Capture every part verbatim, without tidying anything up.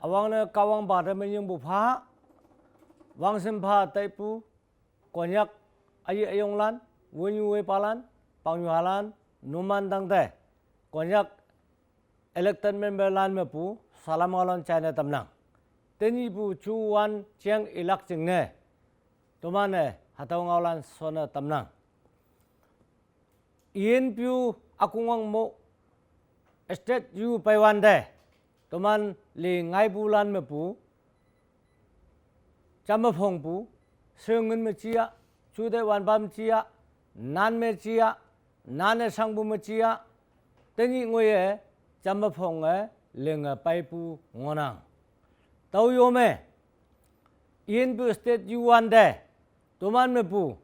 Üwangne Kahwang bate me yingpu pha, wangsim pha taipu, Konyak ayi ayonglan, wenyu wepalan, pangnyuhalan, numan tangte, Konyak elected member lan mepu salam ngaolan china tamnang. Tenyihpu juwan jeng ilak jingne, toman-e hatüo ngaolan shonne tamnang. E N P O ükongwang mo state yu peiwante, toman li ngaipulan mepu, jamme phongpu, shingin me jia, jute wanpam jia, nan me jia, nan-e shangpu me jia, tenyih ngoiye, jamme phonge, linge peipu ngohnang. Tüo yo me, E N P O state yu wante, toman mepu,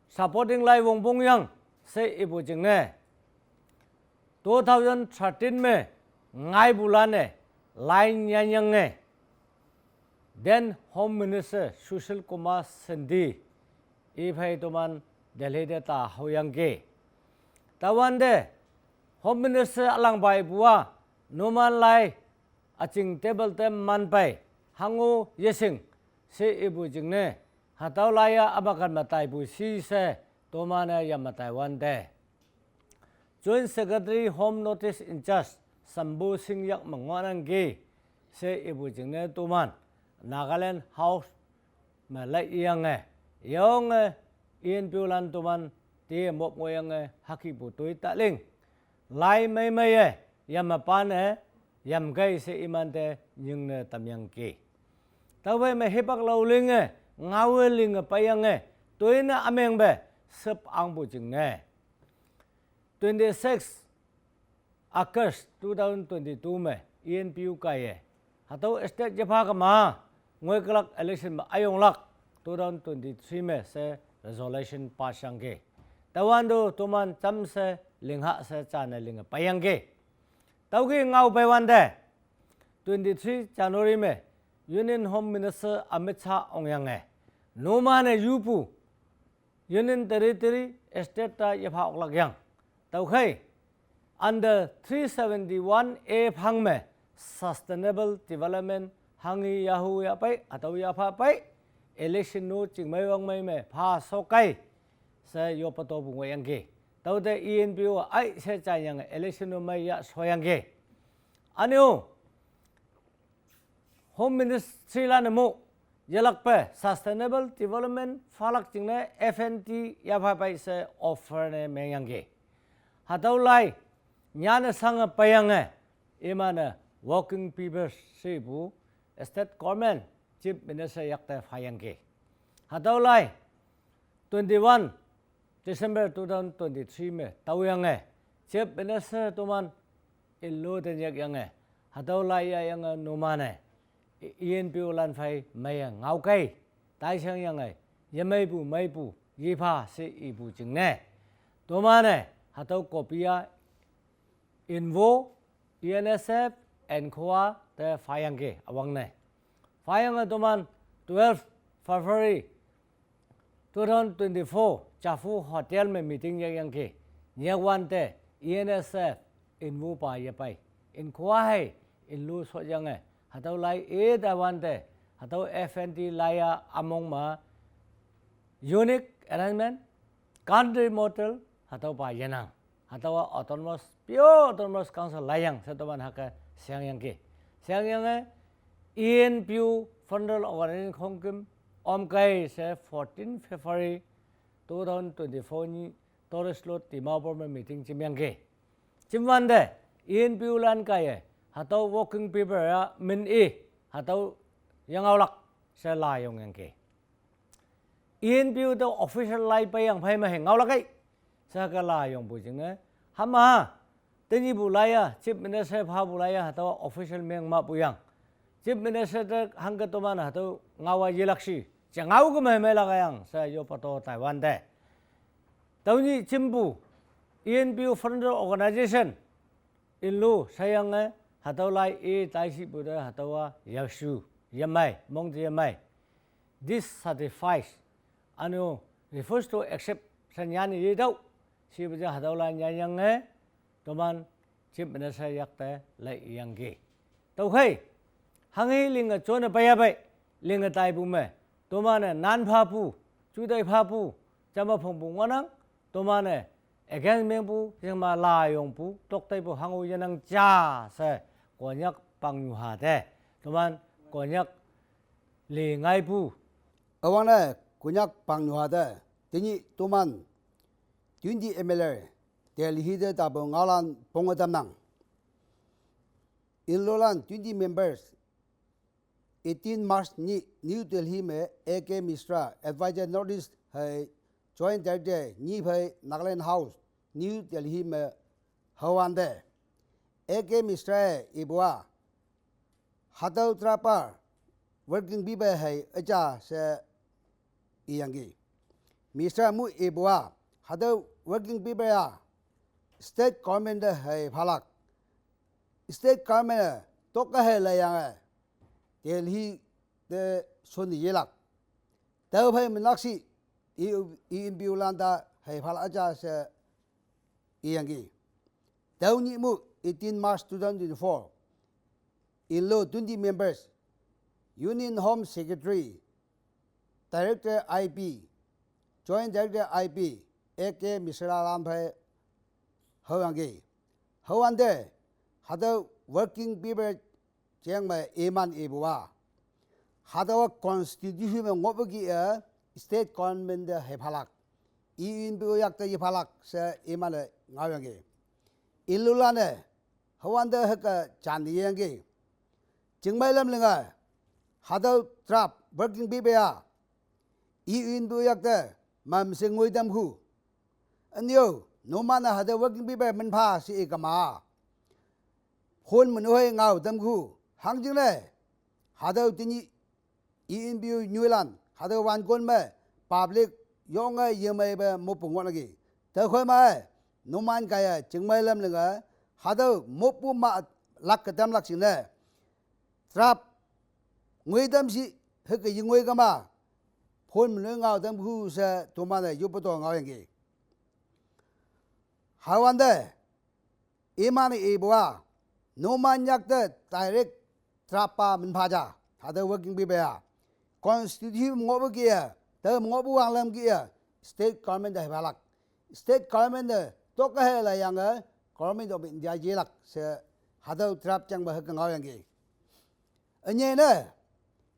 supporting lai wongpong yang, she ipu jingne, two thousand thirteen me, ngaipulan-e, lai nyanyange, then Home Minister Sushil Kumar Shinde, iphei toman Delhi te ta haoyangki. Tüowante, Home Minister ülangpa ipu-a, numan lai, üching table te manpei, hango yeshing, she ipu jingne, hatüo lai-a ümakan me taipu shi she, toman-e yame taiwante, Joint Secretary Home North East in charge, Shambhu Singh yak me ngohnangki, she ipu jingne toman, Nagaland House me laiyange, yonge, E N P O lan toman, te mop ngohyange, hükepu toi taling, lai meimeiye, yame pan-e, yamkei she imante nyingne tamyangki. Taophei me hipak lao linge, ngaowe linge peiyange, toine ümengpe, shüp angpu jingne, twenty-six August two thousand twenty-two me, E N P O kaiye, hatüo state yepha kema, ngoikülak election me üyonglak, two thousand twenty-three me she resolution pass yangki. Tüowante toman jamshe, lingha she jane linge peiyangki. Tüoke ngao peiwante, twenty-three January me, Union Home Minister Amit Shah ongyange, numan-e yupu, Union Territory, state ta yepha oklak yang. Tüokhei, under three seventy-one A phang me, Sustainable Development, hanghi yahu yapei, hatüo yapha pei, election no chingmei wangmei me pha shokei, she yoppe topu ngohyangki. Tüote E N P O ai she janyange election no mei ya shoyangki. Ünyo, Home Ministry lan-e mo, yelakpe Sustainable Development phalak jingne F N T yapha pei she offer ne mengyangki. Hatüo lai, nyanne shange peiyange, iman-e working paper shepu, State Government, Chief Minister yakte phayangki. Hatüo lai, twenty-one December two thousand twenty-three me, taoyange, Chief Minister toman, ilo te nyakyange, hatüo lai yayange numan-e, E N P O lan phei meiye ngaokei, taishangyange, yemeipu meipu, yepha she ipu jingne, toman-e, hatüo copy-a, Invo, E N S F, N K O A te phayangki üwangne. Phayange toman twelve February two thousand twenty-four, Jafu Hotel me meeting yakyangki. Nyakwante, E N S F, Invo pa yepei, N K O A hei, Inlo shotyange, hatüo lai-e taiwante, hatüo F N T lai-a ümong me, unique arrangement, country model, hatüopa yenang. Hatüowa autonomous, pure autonomous council laiyang, she toman hüke sheangyangki. Sheangyange, E N P O Federal Organization khongküm, omkei she fourteen February two thousand twenty-four nyih, Tourist Lodge Dimapur me meeting jimyangki. Jimwante, E N P O lan kaiye, hatüo working paper-a min-i, hatüo yangaolak, she la yongyangki. E N P O te official lai peiyang phei me hei ngaolakei. She hüke la yongpu jingne, hama, tenyihpu lai-a, Chief Minister phapu lai-a, hatüowa official meng mapu yang. Chief Minister te hangke toman hatüo ngaowa yelak shi, je ngao ke mei meilak yang, she yoppe to taiwante, tüonyih jimpu, E N P O Federal Organization, Inlo sheyange, hatüo lai-e taishipu te hatüowa yashu, yemei, mong te yemei, dissatisfied, ünyo, refuse to accept, she nyanne yetüoh, shipu ja hatüo lai nyanyange, toman Chief Minister yakte laiyangki. Tüokhei, Hanghe linge jone peiya pei, linge taipu me, toman-e nan phapu, jutai phapu, jama phongpu ngohnang, toman-e against mengpu, jingma layongpu, tokteipu hango yenang ja she, Konyak pangnyuha te, toman Konyak li ngaipu. Üwangne Konyak pangnyuha te, tenyih toman twenty M L A Delhi te tapu ngaolan ponge tamnang. Inlolan twenty members, eighteen March nyih New Delhi me A K Mishra, Advisor Northeast hei Joint Director nyi phei Nagaland House, New Delhi me hüwante, A K Mishra-e ipu-a, hatüo draft-a working paper hei üja she iyangki. Mishra mu ipu-a, hatüo working paper-a state government te hei phalak. State government-e tokke hei leyange, Delhi te shon yelak. Tüophei menlak shi, E N P O lan te hei phalak ja she iyangki. Tüo nyih mu, eighteen March two thousand twenty-four, inlo twenty members, Union Home Secretary, Director I B, Joint Director I B, A K Mishra lan phei hüoyangki. Hüwante, hatüo working paper jeng me iman ipu-a, hatüowa constitution me ngohpu kih-e state government te hei phalak, E N P O yakte yephalak she iman-e ngaoyangki. Inlolan-e hüwante hüke jan yangki. Chingmei lam linge, hatüo draft working paper-a, E N P O yakte mamshe ngoi tamkhu. Ünyo, numan-e hatüo working paper minpha she ikema, phone me nehoi ngao tamkhu. Hangjingne, hatüo tenyih E N P O nyoilan, hatüo wankon me public yonge yemeipe moppu ngohnangki. Tüokhei ma-e, numan kaiye chingmei lam linge, hatüo moppu ma lak ketamlak jingne, draft ngoi tam shi, hüke yengoi kema, phone me nehoi ngao tamkhu she toman-e yoppe to ngaoyangki. Hüwante, iman-e ipu-a, numan yakte direct draft-a minpha ja, hatüo working paper-a, constitution ngohpu kih-e, tao ngohpu wanglam kih-e, state government te hei phalak. State government-e tokke hei leyange, Government of India yelak she, hatüo draft jeng me hüke ngaoyangki. Ünyei ne,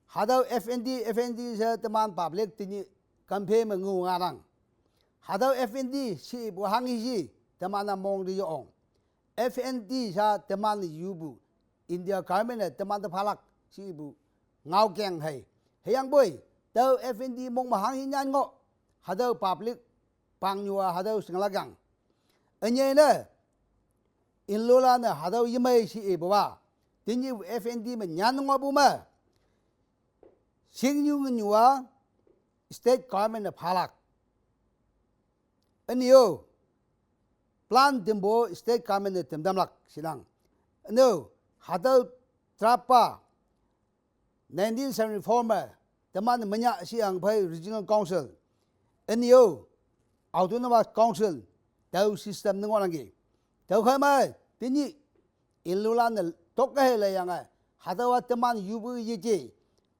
hatüo F N D, F N D she teman public tenyih campaign me ngu nganang. Hatüo F N D shepu hanghe shi, teman-a mong te yong. F N D sha teman yupu, India government-e teman te phalak shepu ngaokeng hei. Hüyangpoi, tüo F N D mong me hanghe nyan ngoh, hatüo public pangnyuha hatüo shinglak yang. Ünyei ne, inlolan-e hatüo yemei she ipu-a, tenyih F N D me nyan ngohpu me, shingnyu ngenyuha state government-e phalak. Ünyo, plan tempu state government-e temtamlak shinang. Ünyo, hatüo draft-a nineteen seventy-four me, teman menyah shiyang phei Regional Council, ünyo, Autonomous Council, tüo system ne ngohnangki. Tüokhei ma, tenyih inlolan-e tokke hei leyange, hatüowa teman yupu yeje,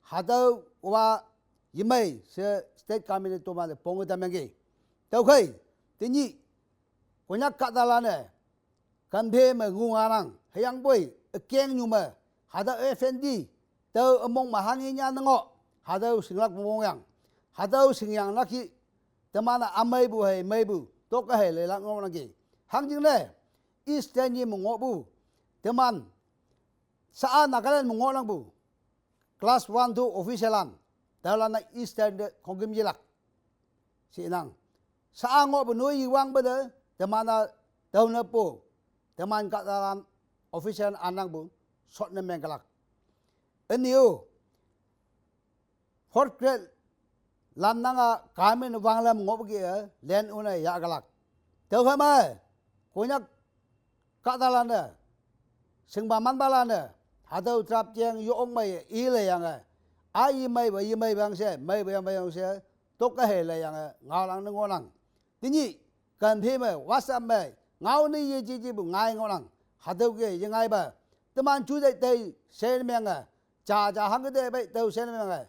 hatüowa yemei she state government-e toman-e ponge tamyangki. Tüokhei, tenyih Konyak kahtalan-e campaign me ngu nganang, hüyangpoi ükengnyu me, hatüo F N D, tüo ümong me hanghe nyan ngoh, hatüo shinglak mongyang, hatüo shingyang laki, teman-a ümeipu hei meipu tokke hei leilak ngohnangki. Hangjingne, Eastern ye me ngohpu, teman, sha-a Nagaland me ngohnangpu, class one, two official lan, tüolan-a Eastern te khongküm yelak shinang. Sha-a ngohpu noi yewangpe te, teman-a tüonepu, teman kahtalan official anangpu, shotne mengkelak. Ünyo, fourth grade lan nanga government wanglam ngohpu kih-e, land owner yahkelak. Tüokhei ma, Konyak kahtalan-e, shingpa manpalan-e, hatüo draft jeng yong mei ileyange, a yemeipa yemeiwang she, meipu yangpe yang she, tokke hei leyange ngaolan ne ngohnang. Tenyih campaign me, WhatsApp me, ngao ne yejejepu ngai ngohnang. Hatüoke yengaipa, teman juteih tei she menge, Jaja hangke te pei tüo she ne meng-e.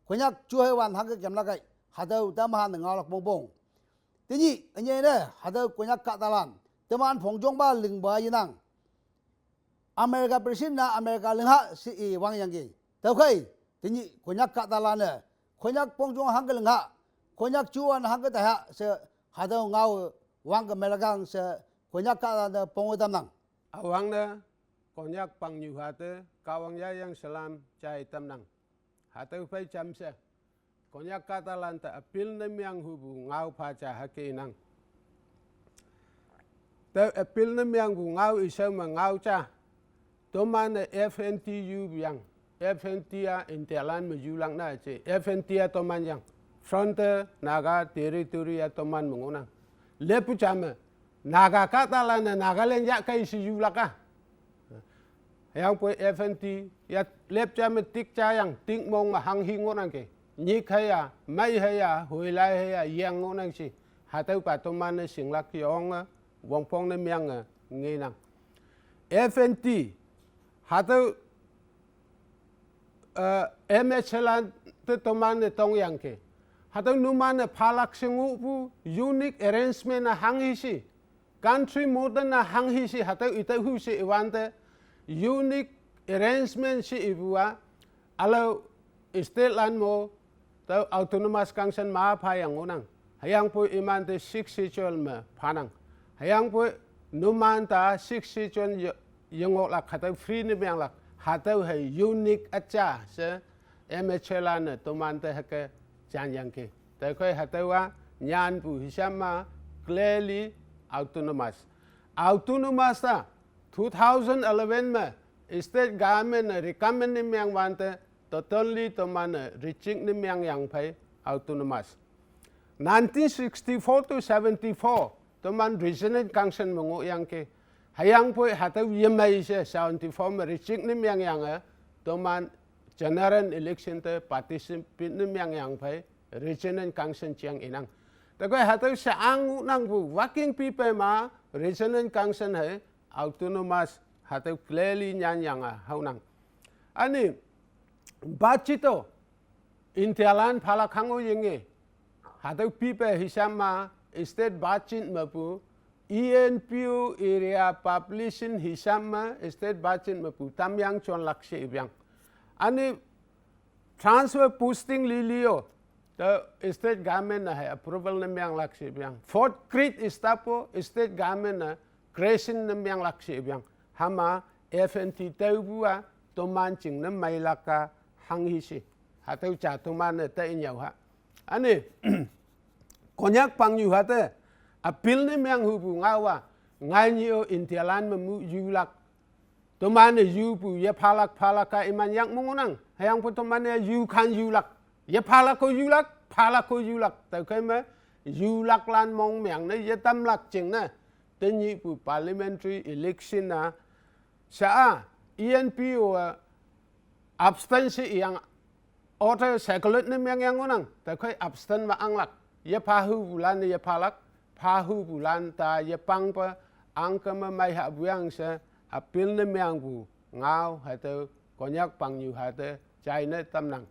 Konyak juheiwan hangke kemlak ei. Hatüo tamahan ne ngaolak pongpong. Tenyih, ünyei ne, hatüo Konyak kahtalan. Teman phongjongpa lingpa yenang. America president-a America lingha she i wangyangki. Tüokhei, tenyih Konyak kahtalan-e, Konyak phongjong hangke lingha, Konyak juwan hangke taiha she hatüo ngao wangke melakang she Konyak kahtalan-e ponge tamnang. Üwangne, Konyak pangnyu hate, Kahwang yayang salam jai tamnang. Hatüo phei jamshe. Konyak kahtalan te appeal ne meang hupu ngao pha ja hüke inang. Te appeal ne meangpu ngao ishao me ngao ja. Toman-e F N T yupu yang. F N T-a Indialan me yulak na je. F N T-a toman yang. Frontier Naga Territory-a toman me ngohnang. Leppu ja me. Naga kahtalan-e Nagaland yahkei she yulak a. Hüyangpoi F N T ya lep ja me tik ja yang, tik mong me hanghi ngohnangki. Nyik heiya, mei heiya, hoilai heiya, yang ngohnang she. Hatüopa toman-e shinglak yonge, wongpong ne meange, ngenang. F N T, hatüo, eh, M H lan te toman-e tongyangki. Hatüo numan-e phalak she ngohpu, unique arrangement-a hanghi she. Country model-a hanghi she hatüo itüohu she iwante, unique arrangement she ipu-a, ülao state lan mo, tüo autonomous council ma phayang ngohnang. Hüyangpoi imante Sixth Schedule me phanang. Hüyangpoi numan te Sixth Schedule ye, yengohlak hatüo free ne meanglak. Hatüo hei unique üja she M H lan-e tomante hüke janyangki. Tüokhei hatüowa nyanpu hisam ma clearly autonomous. Autonomous-a two thousand eleven me state government-e recommend ne meangwante totally toman-e reject ne meangyang phei autonomous. Nineteen sixty-four to seventy-four, toman Regional Council me ngohyangki. Hüyangpoi hatüo yemei she seventy-four me reject ne meangyange, toman general election te participate ne meangyang phei Regional Council jeng inang. Tüokhei hatüo she ang ngohnangpu working paper ma Regional Council hei autonomous hatüo clearly nyanyange haonang. Üne, budget-o Indialan phalak hango yenge. Hatüo paper hisam ma state budget mepu E N P O area population hisam ma state budget mepu tamyang jonlak she ipu yang. Üne transfer posting lili-o, te state government-e hei approval ne meanglak she ipu yang. Fourth grade staff-o state government-e creation ne meanglak she ipu yang. Hüma F N T taopu-a toman jingne meilak-a hanghi she. Hatüo ja toman-e ta inyüo ha. Üne, Konyak pangnyu hate, appeal ne meang hupu ngao-a, ngainyi-o Indialan me mu yulak. Toman-e yupu yephalak phalak-a iman yak me ngohnang. Hüyangpoi toman-e yukhan yulak. Yephalak-o yulak, phalak-o yulak. Tüokhei me yulaklan mong meang ne yetamlak jingne. Tenyihpu parliamentary election-a sha-a, E N P O-a abstain she iyang order circulate ne meangyang ngohnang, tüokhei abstain me anglak. Yephahupulan-e yephalak, phahupulan ta yepangpe, angke me mei hahpu yang she, appeal ne meangpu ngao hatüo, Konyak pangnyu hate, jaine tamnang.